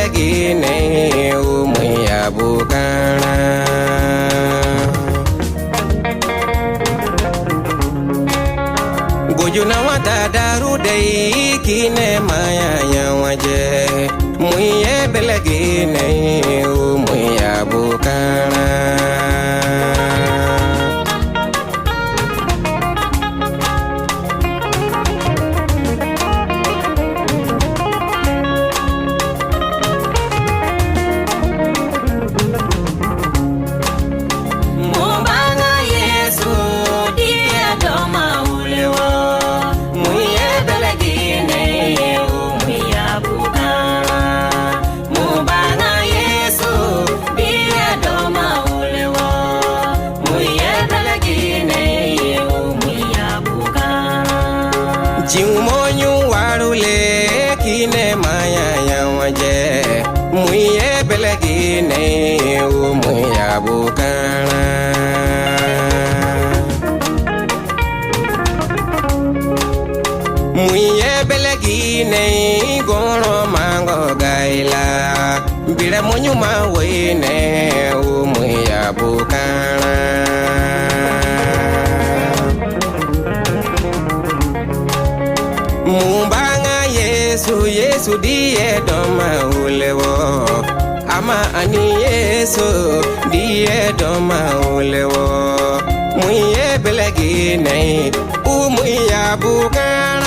belagine o muya bukana. Gojuna wata daru dei kine maya nyawaje muye belagine o muya bukana. Jiumonyu warule kine maya yawaje muye belagine o muya bukana. Muye belagine goro mango gaila bira munyu mawene o muya bukana. Mumbanga Yesu Yesu diye doma ulewo ama ani Yesu diye doma ulewo muye belagine u muya bukana.